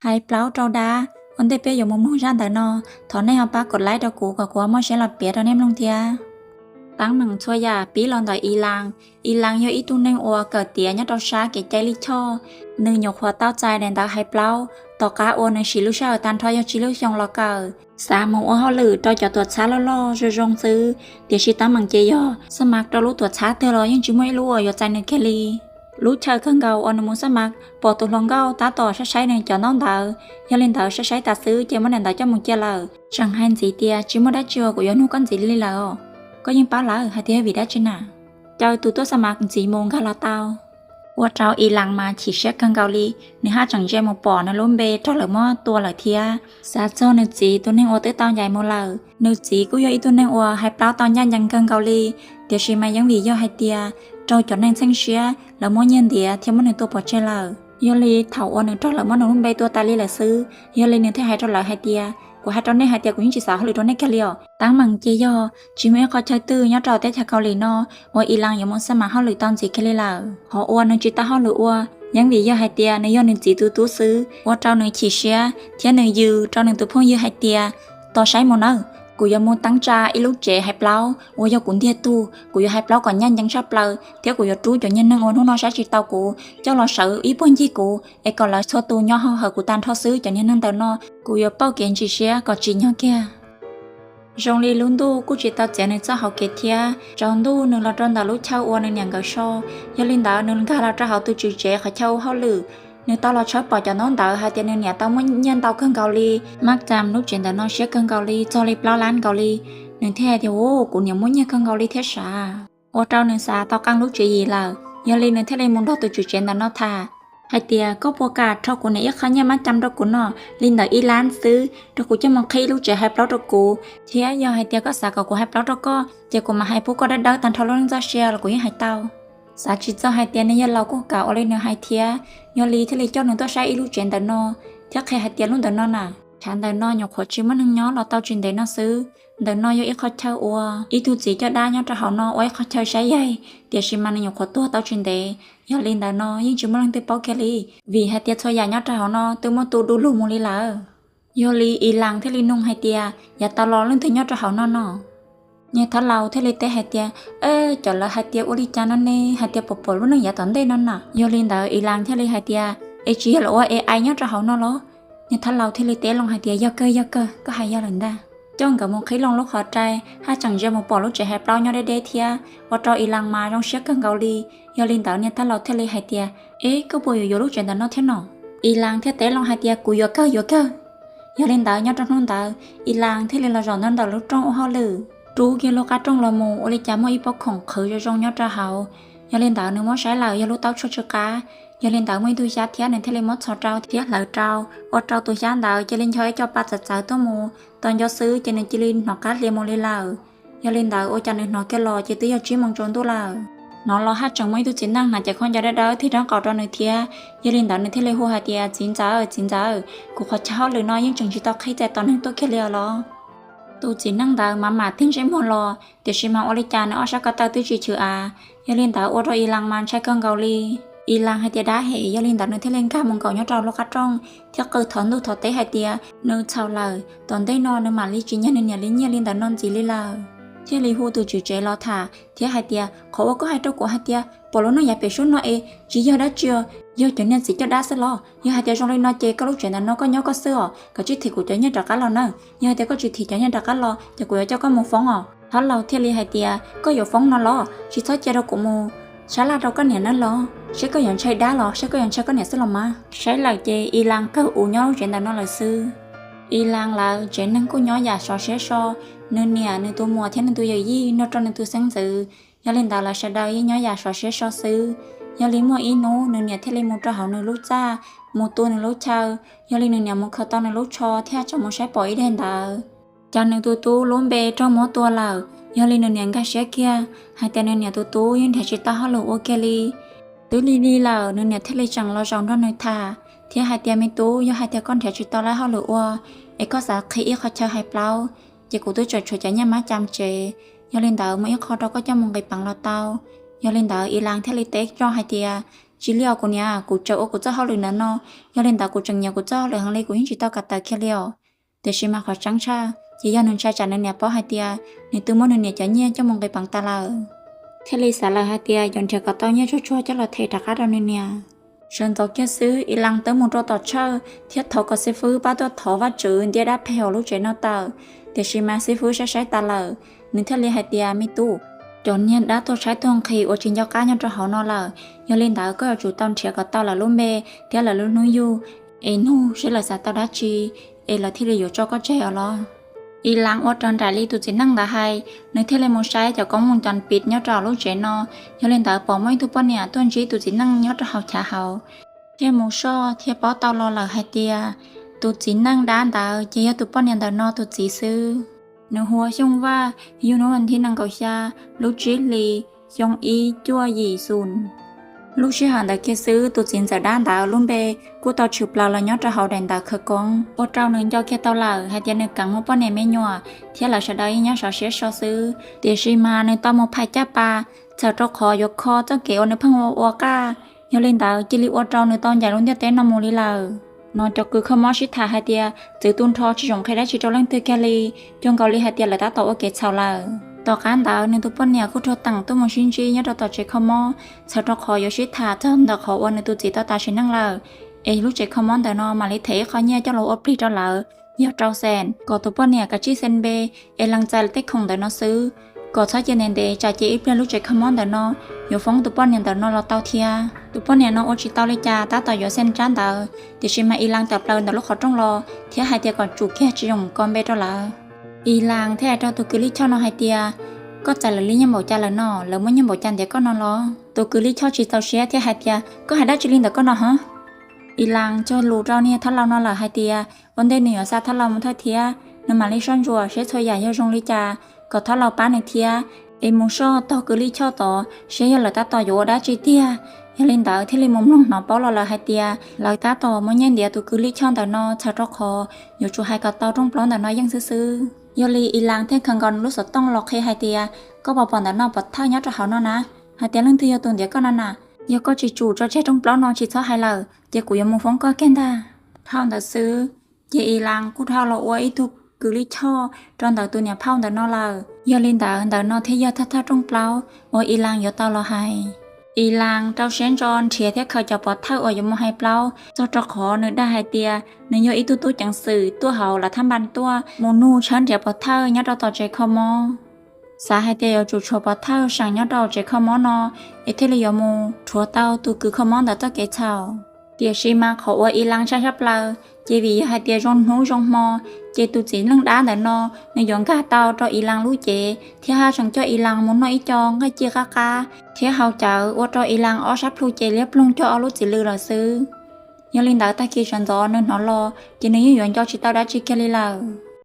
hais plaub rau dab. Ua ntej peb yuav mus mloog zaj ntawm no, thov nej ho pab kom like rau kuv kom kuv muaj siab los piav rau nej mloog thiab. Teeb meem txhua yam pib los ntawm Ilas. Ilas yog ib tug neeg uas kawm tiav nyob rau sab kev cai lij choj. Nws nyuam qhuav tau txais daim ntawv hais plaub tom qab uas nws siv lub sij hawm tag nrho yog tsib lub xyoos los kawm, xav mus ua hauj lwm rau cov tuam txhab loj loj zoo zoo xwb, tiam sis teeb meem ces yog xab mas rau lub tuam txhab twg los yeej tsis muaj ib lub uas yuav txais nws kiag li. Lub chaw kawg nkaus uas nws mus xab mas pom tus hluas nkauj tab tom saib saib nws cov ntaub ntawv, yog li ntawd saib saib tas xwb ces muab daim ntawv coj mus cia lawm. Tseem hais ntxiv tias, tsis muaj dab tsi uas kuv yuav nug koj ntxiv li lawm os. Koj yeej paub lawm hais tias yog vim dab tsi na. Caw tus tuaj xab mas ntxiv mus nkag los tau. Ua rau Ilas mas chim siab kawg nkaus li, nws haj tseem ntsia mus pom nws lub npe raug lawv muab tua lawm thiab. Xav txog nws txiv tus neeg uas twb tau ncaim mus lawm, nws txiv kuj yog ib tug neeg uas hais plaub tau ncaj ncees kawg nkaus li, tiam sis mas yeej vim yog hais tias raug cov neeg txheej siab lawv muab nyiag ntiav thiab muab nws tua pov tseg lawm. Yog li thaum uas nws raug lawv muab nws lub npe tua tas li lawm xwb, yog li nws thiaj hais rau lawv hais tias, kuv hais rau nej hais tias kuv yeej tsis xav hauj lwm rau nej kiag li os. Teeb meem ces yog tsis muaj ib qhov chaw twg nyob rau teb chaws Kaus Lim no uas Ilas yuav mus xab mas hauj lwm tau ntxiv kiag li lawm. Qhov uas nws tsis tau hauj lwm ua yeej vim yog hais tias nws yog nws txiv tus tub xwb, ua rau nws chim siab thiab nws yws rau nws tus phooj ywg hais tias, tos saib mus nawb, kuv yuav mus teeb tsa ib lub tsev hais plaub uas yog kuv ntiag tug, kuv yuav hais plaub kom ncaj ncees tshaj plaws thiab kuv yuav rub cov niag neeg uas hnub no saib tsis taus kuv coj los sawv ib puag ncig kuv es kom lawv txhua tus nyob hauv hawm kuv tag nrho xwb. Cov niag neeg ntawm no kuv yuav pauj kev ntsis siab kom tsim nyog kiag. Zoo li lub ntuj kuj tsis tau txiav nws txoj hauv kev thiab, tsaus ntuj nws los rau ntawm lub chaw uas nws niam nkawd so. Yog li ntawd nws nkag los rau hauv tus tswv tsev qhov chaw ua hauj lwm. Nws tau los tshawb pom cov ntaub ntawv hais tias nws niam tau muab nyiaj ntau kawg nkaus li, mab cam lub tsev ntawm no siab kawg nkaus li, txog li plaub lab nkaus li. Nws thiaj hais tias, u, kuv niam muaj nyiaj kawg nkaus li thiab sav. Ua rau nws xav tau qee lub tswv yim lawm, yog li nws thiaj li mus nrog tus tswv tsev ntawm no tham hais tias, koj puas kam rho kuv niam ib qho nyiaj mab cam rau kuv noj li ntawm ib lab xwb rau kuv coj mus qhib ib lub tsev hais plaub rau kuv, thiab yog hais tias koj xav kom kuv hais plaub rau koj ces kuv mam hais pub koj dawb dawb tag nrho lub neej txoj sia los kuv yeej hais tau. Xav tsis txog hais tias niag yawg laus kuj kam ua li nws hais thiab, yog li thiaj li coj nws tuaj saib ib lub tsev ntawm no thiab qhia hais tias lub ntawm no na, chav ntawm no nyuam qhuav tsis muaj neeg nyob los tau tsis ntev no xwb. Ntawm no yog ib qhov chaw uas ib tug txiv coj dab nyob rau hauv no ua ib qhov chaw saib yaig, tiam sis mas nws nyuam qhuav tuag tau tsis ntev. Yog li ntawm no yeej tsis muaj leej twg paub kiag li, vim hais tias txhua yam nyob rau hauv no twb muab tu du lug mus li lawm. Yog li Ilas thiaj li nug hais tias, yav tas los leej twg nyob rau hauv no no? Niag thaub laus thiaj li teb hais tias, cov lawv hais tias ua li cas no ne, hais tias pom pom lub neej yav tom ntej no na. Yog li ntawd Ilas thiaj li hais tias, es tsis yog lawv ua AI nyob rau hauv no los? Niag thaub laus thiaj li teb loo hais tias, yog kawg yog kawg, koj hais yog lawm ntag. Coj nkawd mus qhib loo lub qhov rai, haj tseem ntsia mus pom lub tsev hais plaub nyob deb deb thiab, ua rau Ilas mas zoo siab kawg nkaus li. Yog li ntawd niag thaub laus thiaj li hais tias, eb, koj puas yuav yuav lub tsev ntawm no thiab no? Ilas thiaj teb loo hais tias, kuv yuav kawg, yuav kawg. Yog li ntawd nyob rau hnub ntawd Ilas thiaj li los zaum nyob ntawm lub rooj ua hauj lwm, rub kiag lub qab rooj los mus ua li cas muaj ib pob khoom qhwv zoo zoo nyob rau hauv. Yog li ntawd nws muab saib lawm yog lub taub tshuaj tsw qab. Yog li ntawd muaj ib tug xyab thiab nws thiaj li muab txhos rau thiab hlawv rau, ua rau tus xyab ntawd cia li ncho ib co pa txawv txawv tuaj mus. Tau nco xwb ces nws cia li hnov qab hlias mus li lawm. Yog li ntawd ua cas nws hnov kiag los ces twb yog tsib moos tsaus ntuj lawm. Hnov los haj tseem muaj ib tug txiv neej hnav cev khaub ncaws dawb dawb tig rab qau rau nws thiab. Yog li ntawd nws thiaj li hu hais tias, txiv ntxawm, txiv ntxawm, kuv qhov chaw hauj lwm no yeej tseem tsis tau qhib txais tos neeg tuaj kiag li os los? Tus txiv neej ntawd mas mam tig ntsej muag los, tiam sis mas ua li cas nws ob sab ko taw twb tsis chwv av. Yog li ntawd ua rau Ilas mas ntshai kawg nkaus li. Ilas hais tias dab hem, yog li ntawd nws thiaj li nkag mus nkaum nyob rau lub qab rooj thiab qw thov ntuj thov teb hais tias nws txhaum lawm, tom ntej no nws mam li tsis nyiag nws niam li nyiaj li ntawm no ntxiv li lawm. Thiaj li hu tus tswv tsev los tham thiab hais tias, qhov uas koj hais rau kuv hais tias pom lub neej yav pem suab no es tsis yog dab tsi, yog cov niag txiv coj dab xwb los? Yog hais tias zoo li no ces koj lub tsev ntawm no koj nyob koj xwb os, koj tsij thim kuv cov nyiaj rov qab los na. Yog hais tias koj tsis thim cov nyiaj rov qab los ces kuv yuav coj koj mus foob os. Thaub laus thiaj li hais tias, koj yuav foob no los? Tsis txhob cia rau kuv mus sab laj rau koj niam nawb los, seb koj yuav ntshai dab los seb koj yuav ntshai koj niam xwb los mas. Saib lawm ces Ilas kawg ua nyob lub tsev ntawm no lawm xwb. Ilas lawv tsev neeg kuj nyob yam sov siab so, nws niam nws tus muam thiab nws tus yawm yij nrog rau nws tus xeeb ntxwv. Yog li ntawd lawv sawv daws yeej nyob yam sov siab so xwb. Yog li muaj ib hnub nws niam thiaj li mus rau hauv nws lub txaj, mus tu nws lub chaw. Yog li nws niam mus khaws tau nws lub tsho thiab tseem mus saib pom ib daim ntawv, cas nws tus tub lub npe raug muab tua lawm. Yog li nws niam nkag siab kiag hais tias nws niam tus tub yeej nrhiav tsis tau hauj lwm ua kiag li. Twb lig lig lawm nws niam thiaj li tseem los zaum nrog nws tham thiab hais tias, me tub, yog hais tias koj nrhiav tsis tau lawm hauj lwm ua es koj xav qhib ib qhov chaw hais plaub, ces kuv twb tseem tshuav cov nyiaj mab cam tsev. Yog li ntawd muaj ib qho rau koj coj mus nqis peev los tau. Yog li ntawd Ilas thiaj li teb tso hais tias, Tsis li os kuv niam, kuv tseem ua kuv txoj hauj lwm ntawm no, yog li ntawd kuv tseem nyiam kuv txoj hauj lwm heev li, kuv yeej tsis tau kam tawm kiag li os. Tiam sis mas qhov tseeb tshaj ces yog nws ntshai tsam nws niam paub hais tias nws twb muab nws niam cov nyiaj coj mus nqis peev tas lawm, thiaj li xav lawm hais tias yuav nrhiav kom tau nyiaj tsuag tsuag coj los them rov qab rau nws niam. Sawv ntxov kiag xwb, Ilas twb mus rau tom tshawj thiab thov kom xib fwb pab tuaj thov Vajtswv ntiab dab phem hauv lub tsev no tawm. Tiam sis mas xib fwb saib saib tas lawm, nws thiaj li hais tias, me tub, cov niag dab tuag tshaib tuag nqhis uas tsis nco qab nyob rau hauv no lawm, yog li ntawd koj yuav tsum tau nrhiav kom tau lawv lub npe thiab lawv lub hnub yug, es nug seb lawv xav tau dab tsi, es lawv thiaj li yuav tso koj tseg os los. Ilas ua raws nraim li tus txiv neej ntawd hais, nws thiaj li mus saib cov koob moo cov piv nyob rau lub tsev no. Yog li ntawd pom muaj ib tug poj niam tuaj ntsib tus txiv neej nyob rau hauv chav hauv, thiaj mus soj thiaj paub tau los lawm hais tias tus txiv neej dab ntawd ces yog tus poj niam ntawm no tus txiv xwb. Nws hu ua Xyooj Vaj, yug hnub vas thib nees nkaum xya lub tsib hlis xyoo ib cuaj yim xus. Lub sij hawm ntawd kiag xwb tus txiv ntxawm dab ntawd lub npe kuj tau tshwm plaws los nyob rau hauv daim ntawv khawv koob, ua rau nws nco kiag tau lawm hais tias nws keev muaj poj niam me nyuam thiab lawv sawv daws yeej nyob sov siab so xwb. Tiam sis mas nws tau mus phais caj pas, txhawm rau qhov yuav kho txoj kev uas nws pheej ua ua qaj. Yog li ntawd cia li ua rau nws tau ncaim lub ntiaj teb no mus li lawm. No cov kws kho mob sib tham hais tias txwv tu nrho tsis zoo qhia dab tsi rau leej twg kiag li, cuag nkaus li hais tias lawv tab tom ua kev txhaum lawm. Tom qab ntawd nws tus poj niam kuj rov teem tuaj mus sib ntsib nyob rau tom tsev kho mob, txhawm rau qhov yuav sib tham txog ntawm qhov uas nws tus txiv tau tas sim neej lawm, es lub tsev kho mob ntawm no mam li them ib qho nyiaj coj los ua plig rau lawv, yog rau xees, kom tus poj niam kav tsij xees npe, es lees txais tej khoom ntawm no xwb, kom txhob cia ntev ntev tsam ces ib pliag lub tsev kho mob ntawm no yuav foob tus poj niam ntawm no los tau thiab. Tus poj niam no ua tsis tau li cas tab tom yuav xees tsab ntawv, tiam sis mas Ilas tawm plaws ntawm lub qhov rooj los thiab hais tias kom tsum kiag tsis zoo ko npe rau lawv. Ilas thiaj hais rau tus kws lij choj no hais tias, koj txais lawv li nyiaj npaum cas lawm no, lawv muaj nyiaj npaum cas ntiav koj no los? Tus kws lij choj tsis txaus siab thiab hais tias, koj hais dab tsi li ntawm koj no hov? Ilas cog lus rau niag thab laus no lawm hais tias ua ntej nws yuav xa thab laus mus thawj thiab, nws mam li soj ntsuam seb txhua yam yog zoo li cas kom thab laus pab nws thiab, es mus soj tog kws lij choj tod seb yog lawv tab tom yuav ua dab tsi tiag. Yog li ntawd thiaj li mus mloog hnov paub los lawm hais tias lawv tab tom muab nyiaj ntiav tus kws lij choj ntawm no txhawm rau qhov yuav tsum hais kom tau rooj plaub ntawm no yeej xwb xwb. Yog li Ilas thiaj khaws nkaus nws lub xov tooj los qhia hais tias, koj puas pom ntawm no pov thawj nyob rau hauv no na, hais tias leej twg yog tus ntiav koj no na. Yog koj tsis tsum tso tseg rooj plaub no tsis txhob hais lawm ces kuv yuav mus foob koj kiag ntag. Dhau ntawd xwb, ces Ilas kuj dhau los ua ib tug kws lij choj rau ntawm tus niam phauj ntawm no lawm. Yog li ntawd ntawm no thiaj yog thawj thawj rooj plaub uas Ilas yuav tau los hais. Ilas rau siab ntso nrhiav thiab khaws cov pov thawj uas yuav mus hais plaub, txog rau qhov nws dag hais tias nws yog ib tug tub ceev xwm tuaj hauv lawv thab npas tuaj mus nug tshawb nrhiav pov thawj nyob rau tom tsev kho mob. Xav hais tias yuav tsum tshuav pov thawj seem nyob rau tsev kho mob no, es thiaj li yuav mus rhuav tau tus kws kho mob ntawd txoj kev txhaum. Tiam sis mas qhov uas Ilas ntshai tshaj plaws ces vim yog hais tias zoo hnub zoo hmo, ces tus txiv neej dab ntawm no nws yuav nkag tau rau Ilas lub cev thiab haj tseem coj Ilas mus noj ib co nqaij ciaj qab qab thiab haus cawv ua rau Ilas ob sab plhu ces liab ploog cuag ob lub txiv lws lawm xwb. Yog li ntawd tag kis sawv ntxov nws hnov los ces nws yeej yuav nco tsis tau dab tsi kiag li lawm.